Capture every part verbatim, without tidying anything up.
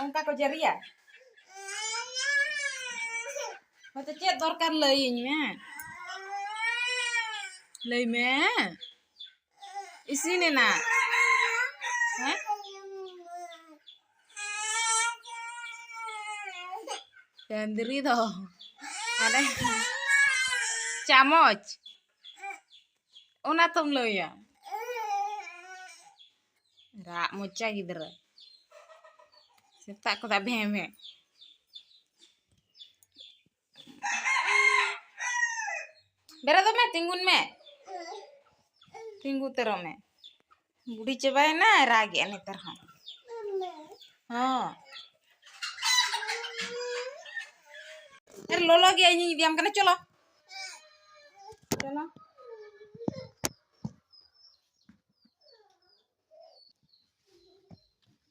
ᱚᱱᱠᱟ ᱠᱚ ᱡᱟᱹᱨᱤᱭᱟ? ᱦᱳᱭᱛᱚ, ᱪᱮᱫ ᱫᱚᱨᱠᱟᱨ ᱞᱟᱹᱭᱟᱹᱧ ᱢᱮ? ᱞᱟᱹᱭ ᱢᱮ᱾ ᱤᱥᱤᱱᱮᱱᱟ᱾ ᱦᱮᱸ? ᱪᱟᱹᱱᱫᱽᱨᱤ ᱫᱚ ᱦᱟᱱᱮ ᱪᱟᱢᱚᱪ, ᱚᱱᱟ ᱛᱚᱢ ᱞᱟᱹᱭᱟ᱾ ᱨᱟᱜ ᱢᱚᱪᱟ ᱜᱤᱫᱽᱨᱟᱹ᱾ ᱥᱮᱛᱟᱜ ᱠᱷᱚᱱᱟᱜ ᱵᱷᱮᱸ ᱵᱷᱮᱸ᱾ ᱵᱮᱨᱮᱫᱚᱜ ᱢᱮ, ᱛᱤᱸᱜᱩᱱ ᱢᱮ᱾ ᱛᱤᱸᱜᱩ ᱩᱛᱟᱹᱨᱚᱜ ᱢᱮ᱾ ᱵᱩᱰᱷᱤ ᱪᱟᱵᱟᱭᱮᱱᱟ, ᱨᱟᱜᱮᱜᱼᱟ ᱱᱮᱛᱟᱨ ᱦᱚᱸ᱾ ᱦᱚᱸ᱾ ᱟᱨ ᱞᱚᱞᱚ ᱜᱮᱭᱟ, ᱤᱧᱤᱧ ᱤᱫᱤᱭᱟᱢ ᱠᱟᱱᱟ, ᱪᱚᱞᱚ᱾ ᱪᱚᱞᱚ᱾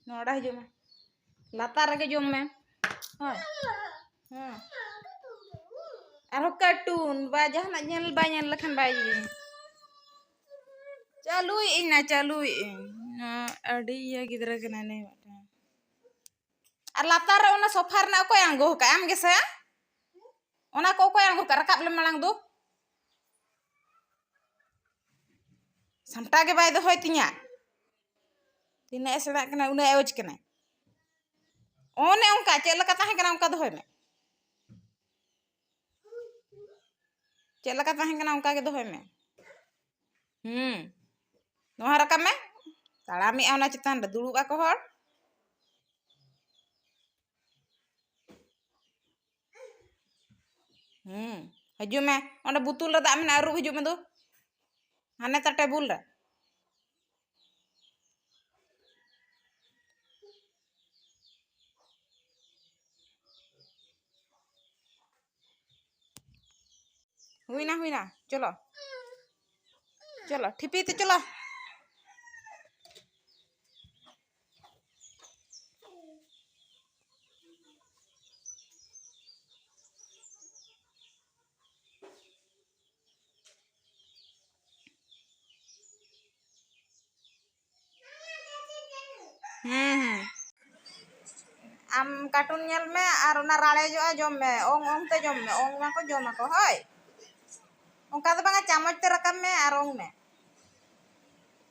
ᱱᱚᱰᱮ ᱦᱤᱡᱩᱜ ᱢᱮ, ᱞᱟᱛᱟᱨ ᱨᱮᱜᱮ ᱡᱚᱢ ᱢᱮ᱾ ᱦᱳᱭ᱾ ᱦᱮᱸ᱾ ᱟᱨᱦᱚᱸ ᱠᱟᱨᱴᱩᱱ ᱵᱟ ᱡᱟᱦᱟᱱᱟᱜ ᱧᱮᱞ ᱵᱟᱭ ᱧᱮᱞ ᱞᱮᱠᱷᱟᱱ ᱵᱟᱭ ᱤᱭᱟᱹᱭᱟ᱾ ᱪᱟᱹᱞᱩᱭᱮᱫ ᱟᱹᱧ ᱱᱟ, ᱪᱟᱹᱞᱩᱭᱮᱫ ᱟᱹᱧ᱾ ᱱᱚᱣᱟ ᱟᱹᱰᱤ ᱤᱭᱟᱹ ᱜᱤᱫᱽᱨᱟᱹ ᱠᱟᱱᱟᱭ ᱱᱩᱭ ᱢᱤᱫᱴᱟᱝ᱾ ᱟᱨ ᱞᱟᱛᱟᱨ ᱨᱮ ᱚᱱᱟ ᱥᱳᱯᱷᱟ ᱨᱮᱱᱟᱜ ᱚᱠᱚᱭ ᱟᱬᱜᱚ ᱟᱠᱟᱫ? ᱟᱢ ᱜᱮᱥᱮ? ᱚᱱᱟ ᱠᱚ ᱚᱠᱚᱭ ᱟᱬᱜᱚ ᱟᱠᱟᱫ? ᱨᱟᱠᱟᱵ ᱞᱮᱢ ᱢᱟᱲᱟᱝ ᱫᱚ᱾ ᱥᱟᱢᱴᱟᱣ ᱜᱮ ᱵᱟᱭ ᱫᱚᱦᱚᱭ ᱛᱤᱧᱟ᱾ ᱛᱤᱱᱟᱹᱜ ᱮ ᱥᱮᱬᱟᱜ ᱠᱟᱱᱟ, ᱩᱱᱟᱹᱜ ᱮ ᱚᱡᱽ ᱠᱟᱱᱟᱭ᱾ ᱚᱱᱮ ᱚᱱᱠᱟ ᱪᱮᱫ ᱞᱮᱠᱟ ᱛᱟᱦᱮᱸ ᱠᱟᱱᱟ, ᱚᱱᱠᱟ ᱫᱚᱦᱚᱭ ᱢᱮ᱾ ᱪᱮᱫ ᱞᱮᱠᱟ ᱛᱟᱦᱮᱸ ᱠᱟᱱᱟ, ᱚᱱᱠᱟ ᱜᱮ ᱫᱚᱦᱚᱭ ᱢᱮ᱾ ᱦᱩᱸ᱾ ᱱᱚᱣᱟ ᱨᱟᱠᱟᱵ ᱢᱮ᱾ ᱛᱟᱲᱟᱢᱮᱜᱼᱟ ᱚᱱᱟ ᱪᱮᱛᱟᱱ ᱨᱮ, ᱫᱩᱲᱩᱵ ᱟᱠᱚ ᱦᱚᱲ᱾ ᱦᱩᱸ᱾ ᱦᱤᱡᱩᱜ ᱢᱮ, ᱚᱸᱰᱮ ᱵᱩᱛᱩᱞ ᱨᱮ ᱫᱟᱜ ᱢᱮᱱᱟᱜᱼᱟ, ᱟᱹᱨᱩᱵ ᱦᱤᱡᱩᱜ ᱢᱮ ᱫᱩ᱾ ᱦᱟᱱᱮ ᱛᱟ ᱴᱮᱵᱩᱞ ᱨᱮ᱾ ᱦᱩᱭᱱᱟ, ᱦᱩᱭᱱᱟ, ᱪᱚᱞᱚ᱾ ᱪᱚᱞᱚ, ᱴᱷᱤᱯᱤ ᱛᱮ ᱪᱚᱞᱚ᱾ ᱦᱩᱸ, ᱦᱩᱸ᱾ ᱠᱟᱨᱴᱩᱱ ᱧᱮᱞ ᱢᱮ ᱟᱨ ᱚᱱᱟ ᱨᱟᱲᱮᱡᱚᱜᱼᱟ, ᱡᱚᱢ ᱢᱮ, ᱚᱝ ᱚᱝ ᱛᱮ ᱡᱚᱢ ᱢᱮ, ᱚᱝ ᱢᱟᱠᱚ ᱡᱚᱢ ᱟᱠᱚ, ᱦᱳᱭ᱾ ᱚᱱᱠᱟ ᱫᱚ ᱵᱟᱝᱟ, ᱪᱟᱢᱚᱪ ᱛᱮ ᱨᱟᱠᱟᱵ ᱢᱮ ᱟᱨ ᱚᱝ ᱢᱮ᱾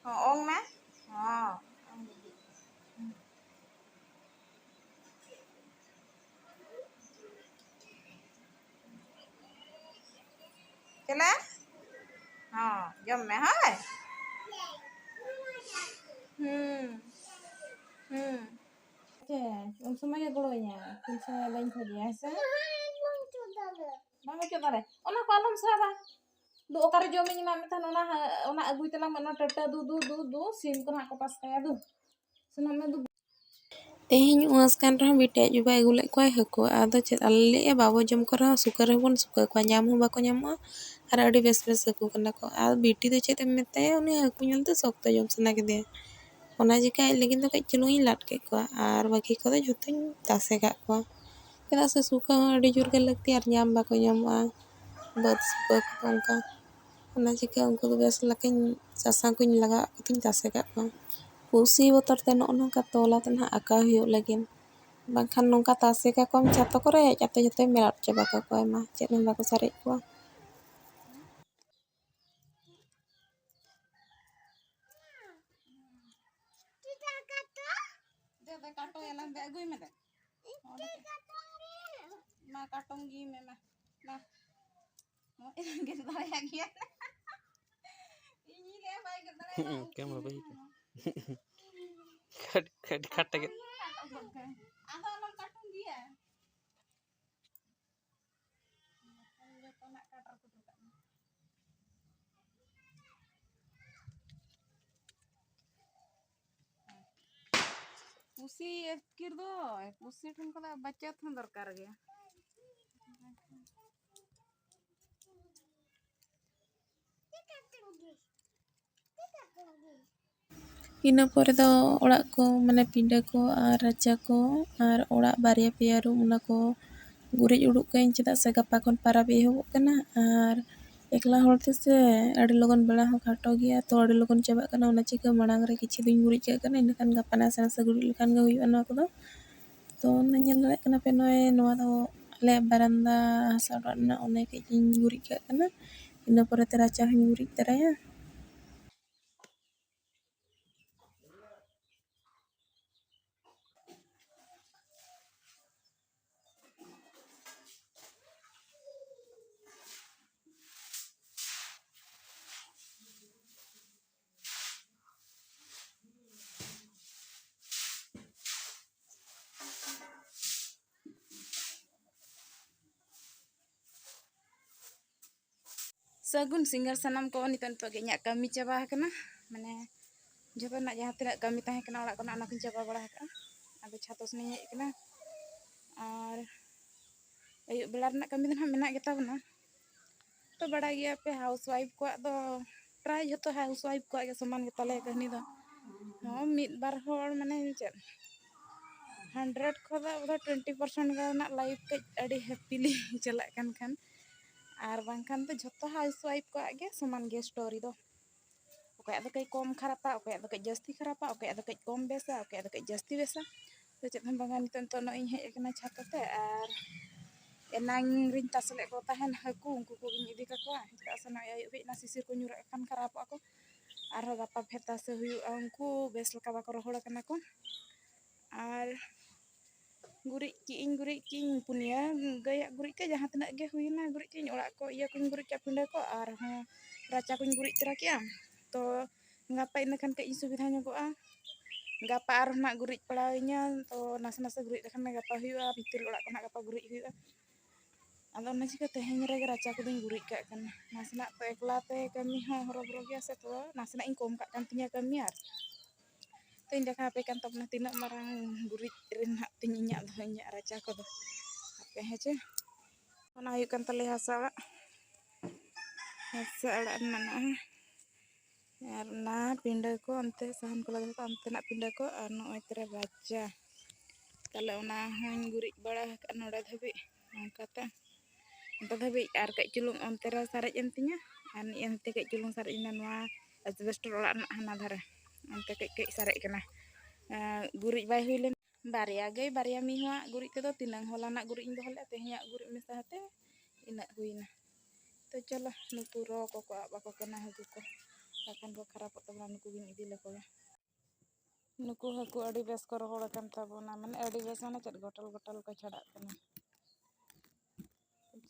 ᱦᱚᱸ, ᱚᱝ ᱢᱮ᱾ ᱦᱚᱸ᱾ ᱪᱮᱞᱮ? ᱦᱚᱸ, ᱡᱚᱢ ᱢᱮ, ᱦᱳᱭ᱾ ᱦᱩᱸ᱾ ᱦᱩᱸ᱾ ᱪᱮ, ᱩᱱ ᱥᱚᱢᱚᱭ ᱜᱮ ᱜᱚᱲᱚᱣᱟᱹᱧᱟ, ᱩᱱ ᱥᱚᱢᱚᱭ ᱵᱟᱹᱧ ᱠᱷᱚᱡᱮᱭᱟ, ᱦᱮᱸ ᱥᱮ? ᱵᱟᱝ ᱚᱪᱚᱜ ᱫᱟᱲᱮ᱾ ᱫᱩ, ᱚᱠᱟᱨᱮ ᱡᱚᱢᱤᱧ ᱮᱢᱟᱫ ᱢᱮ ᱛᱟᱦᱮᱱ, ᱚᱱᱟ, ᱚᱱᱟ ᱟᱹᱜᱩᱭ ᱛᱟᱞᱟᱝ ᱢᱮ, ᱚᱱᱟ ᱴᱟᱹᱴᱟᱹ ᱫᱩ, ᱫᱩ, ᱫᱩ, ᱫᱩ, ᱥᱤᱢ ᱠᱚ ᱱᱟᱦᱟᱜ ᱠᱚ ᱯᱟᱥᱠᱟᱭᱟ, ᱫᱩ᱾ ᱥᱮᱱᱚᱜ ᱢᱮ, ᱫᱩ᱾ ᱛᱮᱦᱮᱧ ᱩᱣᱟᱹᱥ ᱠᱟᱱ ᱨᱮᱦᱚᱸ ᱵᱤᱴᱤ ᱟᱡ ᱵᱟᱵᱟᱭ ᱟᱹᱜᱩ ᱞᱮᱫ ᱠᱚᱣᱟᱭ ᱦᱟᱹᱠᱩ᱾ ᱟᱫᱚ ᱪᱮᱫ, ᱟᱞᱮ ᱞᱮ ᱞᱟᱹᱭᱮᱫᱼᱟ, ᱵᱟᱵᱚ ᱡᱚᱢ ᱠᱚ ᱨᱮᱦᱚᱸ ᱥᱩᱠᱟᱹ ᱨᱮᱦᱚᱸ ᱵᱚᱱ ᱥᱩᱠᱟᱹ ᱠᱚᱣᱟ, ᱧᱟᱢ ᱦᱚᱸ ᱵᱟᱠᱚ ᱧᱟᱢᱚᱜᱼᱟ᱾ ᱟᱨ ᱟᱹᱰᱤ ᱵᱮᱥ ᱵᱮᱥ ᱦᱟᱹᱠᱩ ᱠᱟᱱᱟ ᱠᱚ᱾ ᱟᱨ ᱵᱤᱴᱤ ᱫᱚ ᱪᱮᱫ ᱮᱢ ᱢᱮᱛᱟᱭᱟ, ᱩᱱᱤ ᱦᱟᱹᱠᱩ ᱧᱮᱞ ᱛᱮ ᱥᱚᱠᱛᱚ ᱡᱚᱢ ᱥᱟᱱᱟ ᱠᱮᱫᱮᱭᱟ᱾ ᱚᱱᱟ ᱪᱤᱠᱟᱹ ᱟᱡ ᱞᱟᱹᱜᱤᱫ ᱫᱚ ᱠᱟᱹᱡ ᱪᱩᱞᱩᱝ ᱤᱧ ᱞᱟᱫ ᱠᱮᱫ ᱠᱚᱣᱟ ᱟᱨ ᱵᱟᱹᱠᱤ ᱠᱚᱫᱚ ᱡᱷᱚᱛᱚᱧ ᱛᱟᱥᱮ ᱠᱟᱜ ᱠᱚᱣᱟ᱾ ᱪᱮᱫᱟᱜ ᱥᱮ ᱥᱩᱠᱟᱹ ᱦᱚᱸ ᱟᱹᱰᱤ ᱡᱳᱨ ᱜᱮ ᱞᱟᱹᱠᱛᱤ ᱟᱨ ᱧᱟᱢ ᱵᱟᱠᱚ ᱧᱟᱢᱚᱜᱼᱟ ᱵᱟᱹᱫᱽ ᱥᱩᱠᱟᱹ ᱠᱚᱫᱚ ᱚᱱᱠᱟ᱾ ᱚᱱᱟ ᱪᱤᱠᱟᱹ ᱩᱱᱠᱩ ᱫᱚ ᱵᱮᱥ ᱞᱮᱠᱟᱧ ᱥᱟᱥᱟᱝ ᱠᱚᱧ ᱞᱟᱜᱟᱣᱟᱜ ᱠᱚᱛᱮᱧ ᱛᱟᱥᱮ ᱠᱟᱜ ᱠᱚᱣᱟ᱾ ᱯᱩᱥᱤ ᱵᱚᱛᱚᱨ ᱛᱮ ᱱᱚᱜᱼᱚ ᱱᱚᱝᱠᱟ ᱛᱚᱞᱟ ᱛᱮ ᱱᱟᱦᱟᱜ ᱟᱠᱟᱣ ᱦᱩᱭᱩᱜ ᱞᱟᱹᱜᱤᱫ, ᱵᱟᱝᱠᱷᱟᱱ ᱱᱚᱝᱠᱟ ᱛᱟᱥᱮ ᱠᱟᱠᱚᱣᱟᱢ ᱪᱷᱟᱛᱟ ᱠᱚᱨᱮ, ᱦᱮᱡ ᱠᱟᱛᱮ ᱡᱷᱚᱛᱚᱭ ᱢᱮᱨᱟᱫ ᱪᱟᱵᱟ ᱠᱟᱠᱚᱣᱟ, ᱟᱭᱢᱟ ᱪᱮᱫ ᱦᱚᱸ ᱵᱟᱠᱚ ᱥᱟᱨᱮᱡ ᱠᱚᱣᱟ᱾ ᱫᱮ, ᱫᱮ, ᱠᱟᱴᱚ ᱭᱟᱞᱟᱝ ᱫᱮ, ᱟᱹᱜᱩᱭ ᱢᱮ ᱫᱮ᱾ ᱢᱟ, ᱠᱟᱴᱚᱢ ᱜᱮ ᱢᱮ, ᱢᱟ, ᱢᱟ᱾ ᱦᱚᱸ, ᱜᱮᱫ ᱫᱟᱲᱮᱭᱟᱜ ᱜᱮᱭᱟ᱾ ᱤᱧᱤᱧ ᱞᱟᱹᱭᱟ ᱵᱟᱭ ᱜᱮᱫ ᱫᱟᱲᱮᱭᱟᱜᱼᱟ, ᱦᱩᱸ, ᱩᱱᱠᱤᱱ ᱠᱟᱹᱢᱤ ᱵᱟᱹᱭ ᱦᱚᱸ᱾ ᱠᱷᱟᱹᱴ-, ᱠᱷᱟᱹᱴ-, ᱠᱷᱟᱴ ᱜᱮ᱾ ᱠᱟᱴᱚᱢ ᱜᱚᱫ ᱠᱟᱭ᱾ ᱟᱫᱚ ᱟᱞᱚᱢ ᱠᱟᱴᱚᱢ ᱜᱮᱭᱟ᱾ ᱡᱚᱛᱚᱱᱟᱜ ᱠᱟᱴ ᱨᱟᱹᱯᱩᱫ ᱟᱠᱟᱫ ᱢᱮ᱾ ᱯᱩᱥᱤ ᱟᱹᱛᱠᱤᱨ ᱫᱚ, ᱯᱩᱥᱤ ᱴᱷᱮᱱ ᱠᱷᱚᱱᱟᱜ ᱵᱟᱪᱚᱛ ᱦᱚᱸ ᱫᱚᱨᱠᱟᱨ ᱜᱮᱭᱟ᱾ ᱤᱱᱟᱹ ᱯᱚᱨᱮ ᱫᱚ ᱚᱲᱟᱜ ᱠᱚ, ᱢᱟᱱᱮ ᱯᱤᱸᱰᱟᱹ ᱠᱚ ᱟᱨ ᱨᱟᱪᱟ ᱠᱚ ᱟᱨ ᱚᱲᱟᱜ ᱵᱟᱨᱭᱟ ᱯᱮᱭᱟ ᱨᱩᱢ, ᱚᱱᱟ ᱠᱚ ᱜᱩᱨᱤᱡ ᱩᱰᱩᱠ ᱠᱟᱜ ᱟᱹᱧ, ᱪᱮᱫᱟᱜ ᱥᱮ ᱜᱟᱯᱟ ᱠᱷᱚᱱ ᱯᱟᱨᱟᱵᱽ ᱮᱦᱚᱵᱚᱜ ᱠᱟᱱᱟ᱾ ᱟᱨ ᱮᱠᱞᱟ ᱦᱚᱲ ᱛᱮᱥᱮ ᱟᱹᱰᱤ ᱞᱚᱜᱚᱱ ᱵᱮᱲᱟ ᱦᱚᱸ ᱠᱷᱟᱴᱚ ᱜᱮᱭᱟ, ᱛᱚ ᱟᱹᱰᱤ ᱞᱚᱜᱚᱱ ᱪᱟᱵᱟᱜ ᱠᱟᱱᱟ᱾ ᱚᱱᱟ ᱪᱤᱠᱟᱹ ᱢᱟᱲᱟᱝ ᱨᱮ ᱠᱤᱪᱷᱩ ᱫᱩᱧ ᱜᱩᱨᱤᱡ ᱠᱟᱜ ᱠᱟᱱᱟ, ᱤᱱᱟᱹᱠᱷᱟᱱ ᱜᱟᱯᱟ ᱱᱟᱥᱮ ᱱᱟᱥᱮ ᱜᱩᱨᱤᱡ ᱞᱮᱠᱷᱟᱱ ᱜᱮ ᱦᱩᱭᱩᱜᱼᱟ ᱱᱚᱣᱟ ᱠᱚᱫᱚ᱾ ᱛᱚ ᱚᱱᱟ ᱧᱮᱞ ᱫᱟᱲᱮᱭᱟᱜ ᱠᱟᱱᱟ ᱯᱮ, ᱱᱚᱜᱼᱚᱭ ᱱᱚᱣᱟ ᱫᱚ ᱟᱞᱮᱭᱟᱜ ᱵᱟᱨᱟᱱᱫᱟ ᱦᱟᱥᱟ ᱚᱲᱟᱜ ᱨᱮᱱᱟᱜ, ᱚᱱᱟ ᱠᱟᱹᱡ ᱤᱧ ᱜᱩᱨᱤᱡ ᱠᱟᱜ ᱠᱟᱱᱟ᱾ ᱤᱱᱟᱹ ᱯᱚᱨᱮᱛᱮ ᱨᱟᱪᱟ ᱦᱚᱸᱧ ᱜᱩᱨᱤᱡ ᱛᱚᱨᱟᱭᱟ᱾ ᱥᱟᱹᱜᱩᱱ ᱥᱤᱸᱜᱟᱹᱲ ᱥᱟᱱᱟᱢ ᱠᱚ᱾ ᱱᱤᱛᱚᱜ, ᱱᱤᱛᱚᱜ ᱜᱮ ᱤᱧᱟᱹᱜ ᱠᱟᱹᱢᱤ ᱪᱟᱵᱟ ᱟᱠᱟᱱᱟ, ᱢᱟᱱᱮ ᱡᱚᱛᱚᱱᱟᱜ ᱡᱟᱦᱟᱸ ᱛᱤᱱᱟᱹᱜ ᱠᱟᱹᱢᱤ ᱛᱟᱦᱮᱸ ᱠᱟᱱᱟ ᱚᱲᱟᱜ ᱠᱚᱨᱮᱱᱟᱜ, ᱚᱱᱟ ᱠᱚᱧ ᱪᱟᱵᱟ ᱵᱟᱲᱟ ᱟᱠᱟᱫᱼᱟ᱾ ᱟᱫᱚ ᱪᱷᱟᱛ ᱥᱮᱱ ᱤᱧ ᱦᱮᱡ ᱟᱠᱟᱱᱟ, ᱟᱨ ᱟᱹᱭᱩᱵ ᱵᱮᱲᱟ ᱨᱮᱱᱟᱜ ᱠᱟᱹᱢᱤ ᱫᱚ ᱱᱟᱦᱟᱜ ᱢᱮᱱᱟᱜ ᱜᱮᱛᱟ ᱵᱚᱱᱟ᱾ ᱛᱚ ᱵᱟᱲᱟᱭ ᱜᱮᱭᱟ ᱯᱮ, ᱦᱟᱣᱩᱥ ᱣᱟᱭᱤᱯ ᱠᱚᱣᱟᱜ ᱫᱚ, ᱯᱨᱟᱭ ᱡᱷᱚᱛᱚ ᱦᱟᱣᱩᱥ ᱣᱟᱭᱤᱯ ᱠᱚᱣᱟᱜ ᱜᱮ ᱥᱚᱢᱟᱱ ᱜᱮᱛᱟᱞᱮᱭᱟ ᱠᱟᱹᱦᱱᱤ ᱫᱚ᱾ ᱦᱚᱸ, ᱢᱤᱫ ᱵᱟᱨ ᱦᱚᱲ ᱢᱟᱱᱮ ᱪᱮᱫ, ᱦᱟᱱᱰᱨᱮᱰ ᱠᱷᱚᱱ ᱫᱚ ᱵᱳᱫᱷᱚᱭ ᱴᱩᱭᱮᱱᱴᱤ ᱯᱟᱨᱥᱮᱱᱴ ᱜᱟᱱ ᱨᱮᱱᱟᱜ ᱞᱟᱭᱤᱯ ᱠᱟᱹᱡ ᱟᱹᱰᱤ ᱦᱮᱯᱤᱞᱤ ᱪᱟᱞᱟᱜ ᱠᱟᱱ ᱠᱷᱟᱱ, ᱟᱨ ᱵᱟᱝᱠᱷᱟᱱ ᱫᱚ ᱡᱷᱚᱛᱚ ᱦᱟᱣᱩᱥ ᱣᱟᱭᱤᱯ ᱠᱚᱣᱟᱜ ᱜᱮ ᱥᱚᱢᱟᱱ ᱜᱮᱭᱟ ᱥᱴᱳᱨᱤ ᱫᱚ᱾ ᱚᱠᱚᱭᱟᱜ ᱫᱚ ᱠᱟᱹᱡ ᱠᱚᱢ ᱠᱷᱟᱨᱟᱯᱟ, ᱚᱠᱚᱭᱟᱜ ᱫᱚ ᱠᱟᱹᱡ ᱡᱟᱹᱥᱛᱤ ᱠᱷᱟᱨᱟᱯᱟ, ᱚᱠᱚᱭᱟᱜ ᱫᱚ ᱠᱟᱹᱡ ᱠᱚᱢ ᱵᱮᱥᱟ, ᱚᱠᱚᱭᱟᱜ ᱫᱚ ᱠᱟᱹᱡ ᱡᱟᱹᱥᱛᱤ ᱵᱮᱥᱟ᱾ ᱛᱚ ᱪᱮᱫ ᱦᱚᱸ ᱵᱟᱝᱟ, ᱱᱤᱛᱚᱜ, ᱱᱤᱛᱚᱜ ᱱᱚᱜᱼᱚᱭ ᱤᱧ ᱦᱮᱡ ᱟᱠᱟᱱᱟ ᱪᱷᱟᱛ ᱛᱮ, ᱟᱨ ᱮᱱᱟᱝ ᱨᱤᱧ ᱛᱟᱥᱮ ᱞᱮᱫ ᱠᱚ ᱛᱟᱦᱮᱱ ᱦᱟᱹᱠᱩ, ᱩᱱᱠᱩ ᱠᱚᱜᱮᱧ ᱤᱫᱤ ᱠᱟᱠᱚᱣᱟ᱾ ᱪᱮᱫᱟᱜ ᱥᱮ ᱱᱚᱜᱼᱚᱭ ᱟᱹᱭᱩᱵ ᱦᱮᱡ ᱮᱱᱟ, ᱥᱤᱥᱤᱨ ᱠᱚ ᱧᱩᱨᱟᱜ ᱠᱷᱟᱱ ᱠᱷᱟᱨᱟᱯᱚᱜᱼᱟ ᱠᱚ, ᱟᱨᱦᱚᱸ ᱜᱟᱯᱟ ᱯᱷᱮᱨ ᱛᱟᱥᱮ ᱦᱩᱭᱩᱜᱼᱟ, ᱩᱱᱠᱩ ᱵᱮᱥ ᱞᱮᱠᱟ ᱵᱟᱠᱚ ᱨᱚᱦᱚᱲ ᱟᱠᱟᱱᱟ ᱠᱚ᱾ ᱟᱨ ᱜᱩᱨᱤᱡ ᱠᱮᱜᱼᱟᱹᱧ, ᱜᱩᱨᱤᱡ ᱠᱮᱜᱼᱟᱹᱧ, ᱯᱩᱱᱭᱟᱹ ᱜᱟᱹᱭᱟᱜ ᱜᱩᱨᱤᱡ ᱛᱮ ᱡᱟᱦᱟᱸ ᱛᱤᱱᱟᱹᱜ ᱜᱮ ᱦᱩᱭᱱᱟ, ᱜᱩᱨᱤᱡ ᱠᱮᱜᱼᱟᱹᱧ, ᱚᱲᱟᱜ ᱠᱚ ᱤᱭᱟᱹ ᱠᱚᱧ ᱜᱩᱨᱤᱡ ᱠᱮᱜᱼᱟ, ᱯᱤᱸᱰᱟᱹ ᱠᱚ, ᱟᱨᱦᱚᱸ ᱨᱟᱪᱟ ᱠᱚᱧ ᱜᱩᱨᱤᱡ ᱛᱚᱨᱟ ᱠᱮᱜᱼᱟ᱾ ᱛᱚ ᱜᱟᱯᱟ ᱤᱱᱟᱹ ᱠᱷᱟᱱ ᱠᱟᱹᱡ ᱤᱧ ᱥᱩᱵᱤᱫᱷᱟ ᱧᱚᱜᱚᱜᱼᱟ᱾ ᱜᱟᱯᱟ ᱟᱨᱦᱚᱸ ᱱᱟᱜ ᱜᱩᱨᱤᱡ ᱯᱟᱲᱟᱣ ᱤᱧᱟᱹ, ᱛᱚ ᱱᱟᱥᱮ ᱱᱟᱥᱮ ᱜᱩᱨᱤᱡ ᱞᱮᱠᱷᱟᱱ ᱜᱮ ᱜᱟᱯᱟ ᱦᱩᱭᱩᱜᱼᱟ, ᱵᱷᱤᱛᱤᱨ ᱚᱲᱟᱜ ᱠᱚ ᱱᱟᱜ ᱜᱟᱯᱟ ᱜᱩᱨᱤᱡ ᱦᱩᱭᱩᱜᱼᱟ᱾ ᱟᱫᱚ ᱚᱱᱟ ᱪᱤᱠᱟᱹ ᱛᱮᱦᱮᱧ ᱨᱮᱜᱮ ᱨᱟᱪᱟ ᱠᱚᱫᱚᱧ ᱜᱩᱨᱤᱡ ᱠᱟᱜ ᱠᱟᱱᱟ᱾ ᱱᱟᱥᱮᱱᱟᱜ ᱛᱚ ᱮᱠᱞᱟ ᱛᱮ ᱠᱟᱹᱢᱤ ᱦᱚᱸ ᱦᱚᱨᱚᱵᱚᱨᱚ ᱜᱮᱭᱟ ᱥᱮ, ᱛᱚ ᱱᱟᱥᱮᱱᱟᱜ ᱤᱧ ᱠᱚᱢ ᱠᱟᱜ ᱠᱟᱱ ᱛᱤᱧᱟᱹ ᱠᱟᱹᱢᱤ᱾ ᱟᱨ ᱛᱚᱧ ᱫᱮᱠᱷᱟᱣ ᱟᱯᱮ ᱠᱟᱱ ᱛᱟᱵᱚᱱᱟ ᱛᱤᱱᱟᱹᱜ ᱢᱟᱨᱟᱝ ᱜᱩᱨᱤᱡ ᱨᱮ ᱱᱟᱦᱟᱜ ᱛᱤᱧ ᱤᱧᱟᱹᱜ ᱫᱚ, ᱤᱧᱟᱹᱜ ᱨᱟᱪᱟ ᱠᱚᱫᱚ᱾ ᱟᱯᱮ ᱦᱮᱸ ᱪᱮ? ᱚᱱᱟ ᱦᱩᱭᱩᱜ ᱠᱟᱱ ᱛᱟᱞᱮᱭᱟ ᱦᱟᱥᱟ ᱚᱲᱟᱜ, ᱦᱟᱥᱟ ᱚᱲᱟᱜ ᱨᱮᱱᱟᱜ ᱱᱚᱜᱼᱚᱭ᱾ ᱟᱨ ᱚᱱᱟ ᱯᱤᱸᱰᱟᱹ ᱠᱚ ᱚᱱᱛᱮ ᱥᱟᱦᱟᱱ ᱠᱚ ᱞᱟᱜᱟᱣ ᱠᱟᱜᱼᱟ, ᱚᱱᱛᱮᱱᱟᱜ ᱯᱤᱸᱰᱟᱹ ᱠᱚ, ᱟᱨ ᱱᱚᱜᱼᱚᱭ ᱛᱟᱞᱮ ᱨᱟᱪᱟ᱾ ᱛᱟᱦᱞᱮ ᱚᱱᱟ ᱦᱚᱸᱧ ᱜᱩᱨᱤᱡ ᱵᱟᱲᱟ ᱟᱠᱟᱫᱼᱟ ᱱᱚᱰᱮ ᱫᱷᱟᱹᱵᱤᱡ᱾ ᱚᱱᱠᱟᱛᱮ ᱚᱱᱛᱮ ᱫᱷᱟᱹᱵᱤᱡ ᱟᱨ ᱠᱟᱹᱡ ᱪᱩᱞᱩᱝ ᱚᱱᱛᱮ ᱨᱮ ᱥᱟᱨᱮᱡ ᱮᱱ ᱛᱤᱧᱟᱹ, ᱟᱨ ᱱᱤᱭᱟᱹ ᱱᱚᱛᱮ ᱠᱟᱹᱡ ᱪᱩᱞᱩᱝ ᱥᱟᱨᱮᱡ ᱮᱱᱟ, ᱱᱚᱣᱟ ᱮᱥᱵᱮᱥᱴᱚᱨ ᱚᱲᱟᱜ ᱨᱮᱱᱟᱜ ᱦᱟᱱᱟ ᱫᱷᱟᱨᱮ ᱚᱱᱛᱮ ᱠᱟᱹᱡ ᱠᱟᱹᱡ ᱥᱟᱨᱮᱡ ᱠᱟᱱᱟ᱾ ᱟᱨ ᱜᱩᱨᱤᱡ ᱵᱟᱭ ᱦᱩᱭ ᱞᱮᱱ ᱵᱟᱨᱭᱟ ᱜᱟᱹᱭ ᱵᱟᱨᱭᱟ ᱢᱤᱦᱩᱣᱟᱜ ᱜᱩᱨᱤᱡ ᱛᱮᱫᱚ ᱛᱤᱱᱟᱹᱝ? ᱦᱚᱞᱟᱱᱟᱜ ᱜᱩᱨᱤᱡ ᱤᱧ ᱫᱚᱦᱚ ᱞᱮᱫᱼᱟ, ᱛᱮᱦᱮᱧᱟᱜ ᱜᱩᱨᱤᱡ ᱢᱮᱥᱟ ᱠᱟᱛᱮ ᱤᱱᱟᱹᱜ ᱦᱩᱭᱱᱟ᱾ ᱛᱚ ᱪᱚᱞᱚ, ᱱᱩᱠᱩ ᱨᱚ ᱠᱚᱠᱚ ᱟᱵ ᱟᱠᱚ ᱠᱟᱱᱟ ᱦᱟᱹᱠᱩ ᱠᱚ, ᱵᱟᱠᱷᱟᱱ ᱠᱚ ᱠᱷᱟᱨᱟᱯᱚᱜ ᱛᱟᱵᱚᱱᱟ᱾ ᱱᱩᱠᱩ ᱜᱤᱧ ᱤᱫᱤ ᱞᱮᱠᱚ ᱜᱮ᱾ ᱱᱩᱠᱩ ᱦᱟᱹᱠᱩ ᱟᱹᱰᱤ ᱵᱮᱥ ᱠᱚ ᱨᱚᱦᱚᱲ ᱟᱠᱟᱱ ᱛᱟᱵᱚᱱᱟ, ᱢᱟᱱᱮ ᱟᱹᱰᱤ ᱵᱮᱥ, ᱢᱟᱱᱮ ᱪᱮᱫ ᱜᱚᱴᱟᱞ ᱜᱚᱴᱟᱞ ᱠᱚ ᱪᱷᱟᱰᱟᱜ ᱠᱟᱱᱟ᱾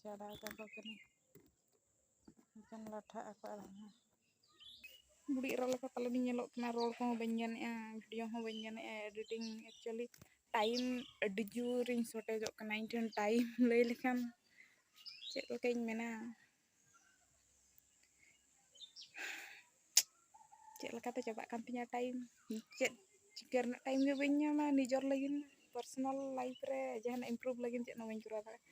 ᱪᱷᱟᱰᱟᱣ ᱠᱟᱠᱚ ᱠᱟᱹᱱᱟᱹᱧ, ᱮᱱᱠᱷᱟᱱ ᱞᱟᱴᱷᱟᱜ ᱟᱠᱚ ᱟᱨᱦᱚᱸ᱾ ᱵᱩᱲᱤ ᱮᱨᱟ ᱞᱮᱠᱟ ᱯᱟᱞᱮᱱᱤᱧ ᱧᱮᱞᱚᱜ ᱠᱟᱱᱟ, ᱨᱚᱲ ᱠᱚᱦᱚᱸ ᱵᱟᱹᱧ ᱜᱟᱱᱮᱫᱼᱟ, ᱵᱷᱤᱰᱤᱭᱳ ᱦᱚᱸ ᱵᱟᱹᱧ ᱜᱟᱱᱮᱫᱼᱟ, ᱮᱰᱤᱴᱤᱝ᱾ ᱮᱠᱪᱩᱭᱮᱞᱤ ᱴᱟᱭᱤᱢ ᱟᱹᱰᱤ ᱡᱳᱨᱤᱧ ᱥᱚᱴᱮᱡᱚᱜ ᱠᱟᱱᱟ, ᱤᱧ ᱴᱷᱮᱱ ᱴᱟᱭᱤᱢ ᱞᱟᱹᱭ ᱞᱮᱠᱷᱟᱱ ᱪᱮᱫ ᱞᱮᱠᱟᱧ ᱢᱮᱱᱟ, ᱪᱮᱫ ᱞᱮᱠᱟᱛᱮ ᱪᱟᱵᱟᱜ ᱠᱟᱱ ᱛᱤᱧᱟᱹ ᱴᱟᱭᱤᱢ, ᱪᱮᱫ ᱪᱤᱠᱟᱹ ᱨᱮᱱᱟᱜ ᱴᱟᱭᱤᱢ ᱜᱮ ᱵᱟᱹᱧ ᱧᱟᱢᱟ᱾ ᱱᱤᱡᱚᱨ ᱞᱟᱹᱜᱤᱫ, ᱯᱟᱨᱥᱚᱱᱟᱞ ᱞᱟᱭᱤᱯᱷ ᱨᱮ ᱡᱟᱦᱟᱱᱟᱜ ᱤᱢᱯᱨᱩᱵᱷ ᱞᱟᱹᱜᱤᱫ ᱪᱮᱫ ᱦᱚᱸ ᱵᱟᱹᱧ ᱠᱚᱨᱟᱣ ᱫᱟᱲᱮᱭᱟᱜᱼᱟ᱾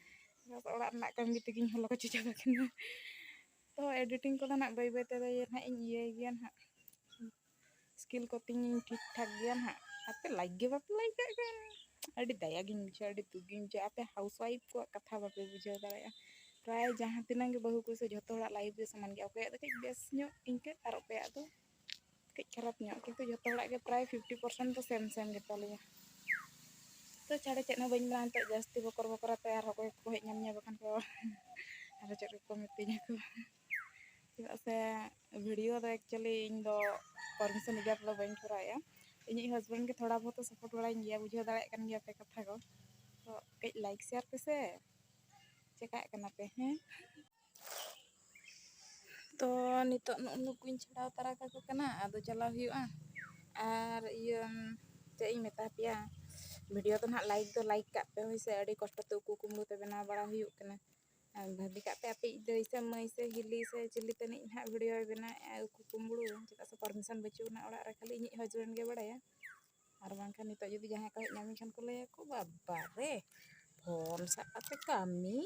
ᱵᱟᱥ ᱚᱲᱟᱜ ᱨᱮᱱᱟᱜ ᱠᱟᱹᱢᱤ ᱛᱮᱜᱮᱧ ᱦᱚᱞᱚ ᱠᱚ ᱪᱟᱵᱟ ᱠᱟᱱᱟ᱾ ᱛᱚ ᱮᱰᱤᱴᱤᱝ ᱠᱚᱫᱚ ᱱᱟᱦᱟᱜ ᱵᱟᱹᱭ ᱵᱟᱹᱭ ᱛᱮᱫᱚ ᱱᱟᱦᱟᱜ ᱤᱧ ᱤᱭᱟᱹᱭ ᱜᱮᱭᱟ ᱱᱟᱦᱟᱜ, ᱥᱠᱤᱞ ᱠᱚᱛᱤᱧ ᱴᱷᱤᱠ ᱴᱷᱟᱠ ᱜᱮᱭᱟ ᱱᱟᱦᱟᱜ᱾ ᱟᱯᱮ ᱞᱟᱭᱤᱠ ᱜᱮ ᱵᱟᱯᱮ ᱞᱟᱭᱤᱠ ᱠᱟᱜ ᱠᱟᱱᱟ, ᱟᱹᱰᱤ ᱫᱟᱭᱟ ᱜᱤᱧ ᱵᱩᱡᱷᱟᱹᱣᱟ, ᱟᱹᱰᱤ ᱫᱩᱠ ᱜᱤᱧ ᱵᱩᱡᱷᱟᱹᱣᱟ᱾ ᱟᱯᱮ ᱦᱟᱣᱩᱥ ᱣᱟᱭᱤᱯ ᱠᱚᱣᱟᱜ ᱠᱟᱛᱷᱟ ᱵᱟᱯᱮ ᱵᱩᱡᱷᱟᱹᱣ ᱫᱟᱲᱮᱭᱟᱜᱼᱟ᱾ ᱯᱨᱟᱭ ᱡᱟᱦᱟᱸ ᱛᱤᱱᱟᱹᱜ ᱜᱮ ᱵᱟᱹᱦᱩ ᱠᱚ ᱥᱮ, ᱡᱷᱚᱛᱚ ᱦᱚᱲᱟᱜ ᱞᱟᱭᱤᱯᱷ ᱜᱮ ᱥᱚᱢᱟᱱ ᱜᱮᱭᱟ᱾ ᱚᱠᱚᱭᱟᱜ ᱫᱚ ᱠᱟᱹᱡ ᱵᱮᱥ ᱧᱚᱜ ᱤᱱᱠᱟᱹ, ᱟᱨ ᱚᱠᱚᱭᱟᱜ ᱫᱚ ᱠᱟᱹᱡ ᱠᱷᱟᱨᱟᱯ ᱧᱚᱜ, ᱠᱤᱱᱛᱩ ᱡᱷᱚᱛᱚ ᱦᱚᱲᱟᱜ ᱜᱮ ᱯᱨᱟᱭ ᱯᱷᱤᱯᱴᱤ ᱯᱟᱨᱥᱮᱱᱴ ᱫᱚ ᱥᱮᱢ ᱥᱮᱢ ᱜᱮᱛᱟᱞᱮᱭᱟ᱾ ᱛᱚ ᱪᱷᱟᱲᱟ ᱪᱮᱫ ᱦᱚᱸ ᱵᱟᱹᱧ ᱢᱮᱱᱟ, ᱱᱤᱛᱚᱜ ᱡᱟᱹᱥᱛᱤ ᱵᱚᱠᱚᱨ ᱵᱚᱠᱚᱨ ᱟᱛᱮ ᱟᱨᱦᱚᱸ ᱚᱠᱚᱭ ᱠᱚᱠᱚ ᱦᱮᱡ ᱧᱟᱢ ᱧᱟ ᱵᱟᱠᱷᱟᱱ ᱠᱚ ᱟᱨᱦᱚᱸ ᱪᱮᱫ ᱠᱚᱠᱚ ᱢᱤᱛᱟᱹᱧᱟ ᱠᱚ᱾ ᱪᱮᱫᱟᱜ ᱥᱮ ᱵᱷᱤᱰᱤᱭᱳ ᱫᱚ ᱮᱠᱪᱩᱭᱮᱞᱤ ᱤᱧ ᱫᱚ ᱯᱟᱨᱢᱤᱥᱚᱱ ᱵᱮᱜᱚᱨ ᱫᱚ ᱵᱟᱹᱧ ᱠᱚᱨᱟᱣᱮᱫᱼᱟ᱾ ᱤᱧᱤᱡ ᱦᱟᱥᱵᱮᱱᱰ ᱜᱮ ᱛᱷᱚᱲᱟ ᱵᱚᱦᱩᱛ ᱥᱟᱯᱳᱨᱴ ᱵᱟᱲᱟᱧ ᱜᱮᱭᱟ, ᱵᱩᱡᱷᱟᱹᱣ ᱫᱟᱲᱮᱭᱟᱜ ᱠᱟᱱ ᱜᱮᱭᱟ ᱯᱮ ᱠᱟᱛᱷᱟ ᱠᱚ᱾ ᱛᱚ ᱠᱟᱹᱡ ᱞᱟᱭᱤᱠ ᱥᱮᱭᱟᱨ ᱯᱮᱥᱮ, ᱪᱮᱠᱟᱜ ᱠᱟᱱᱟ ᱯᱮ? ᱦᱮᱸ, ᱛᱚ ᱱᱤᱛᱚᱜ ᱱᱩᱜᱼᱩ ᱱᱩᱠᱩᱧ ᱪᱷᱟᱰᱟᱣ ᱛᱟᱨᱟ ᱠᱟᱠᱚ ᱠᱟᱱᱟ, ᱟᱫᱚ ᱪᱟᱞᱟᱣ ᱦᱩᱭᱩᱜᱼᱟ᱾ ᱟᱨ ᱤᱭᱟᱹ, ᱪᱮᱫ ᱤᱧ ᱢᱮᱛᱟ ᱯᱮᱭᱟ, ᱵᱷᱤᱰᱤᱭᱳ ᱫᱚ ᱱᱟᱦᱟᱜ ᱞᱟᱭᱤᱠ ᱫᱚ ᱞᱟᱭᱤᱠ ᱠᱟᱜ ᱯᱮ ᱦᱳᱭ ᱥᱮ, ᱟᱹᱰᱤ ᱠᱚᱥᱴᱚ ᱛᱮ ᱩᱠᱩ ᱠᱩᱢᱵᱽᱲᱩ ᱛᱮ ᱵᱮᱱᱟᱣ ᱵᱟᱲᱟ ᱦᱩᱭᱩᱜ ᱠᱟᱱᱟ᱾ ᱟᱨ ᱵᱷᱟᱹᱵᱤ ᱠᱟᱜ ᱯᱮ ᱟᱯᱮᱭᱤᱡ ᱫᱟᱹᱭ ᱥᱮ ᱢᱟᱹᱭ ᱥᱮ ᱦᱤᱞᱤ ᱥᱮ ᱪᱤᱞᱤ ᱛᱟᱹᱱᱤᱡ ᱱᱟᱦᱟᱜ ᱵᱷᱤᱰᱤᱭᱳᱭ ᱵᱮᱱᱟᱣᱮᱫᱼᱟ ᱩᱠᱩ ᱠᱩᱢᱵᱽᱲᱩ, ᱪᱮᱫᱟᱜ ᱥᱮ ᱯᱟᱨᱢᱤᱥᱚᱱ ᱵᱟᱹᱪᱩᱜ ᱟᱱᱟ ᱚᱲᱟᱜ ᱨᱮ, ᱠᱷᱟᱹᱞᱤ ᱤᱧᱤᱡ ᱦᱟᱡᱵᱮᱱᱰ ᱜᱮ ᱵᱟᱲᱟᱭᱟ᱾ ᱟᱨ ᱵᱟᱝᱠᱷᱟᱱ ᱱᱤᱛᱚᱜ ᱡᱩᱫᱤ ᱡᱟᱦᱟᱸᱭ ᱠᱚ ᱦᱮᱡ ᱧᱟᱢᱤᱧ ᱠᱷᱟᱱ ᱠᱚ ᱞᱟᱹᱭᱟᱠᱚ, "ᱵᱟᱵᱟ ᱨᱮ, ᱯᱷᱳᱱ ᱥᱟᱵ ᱠᱟᱛᱮ ᱠᱟᱹᱢᱤ!"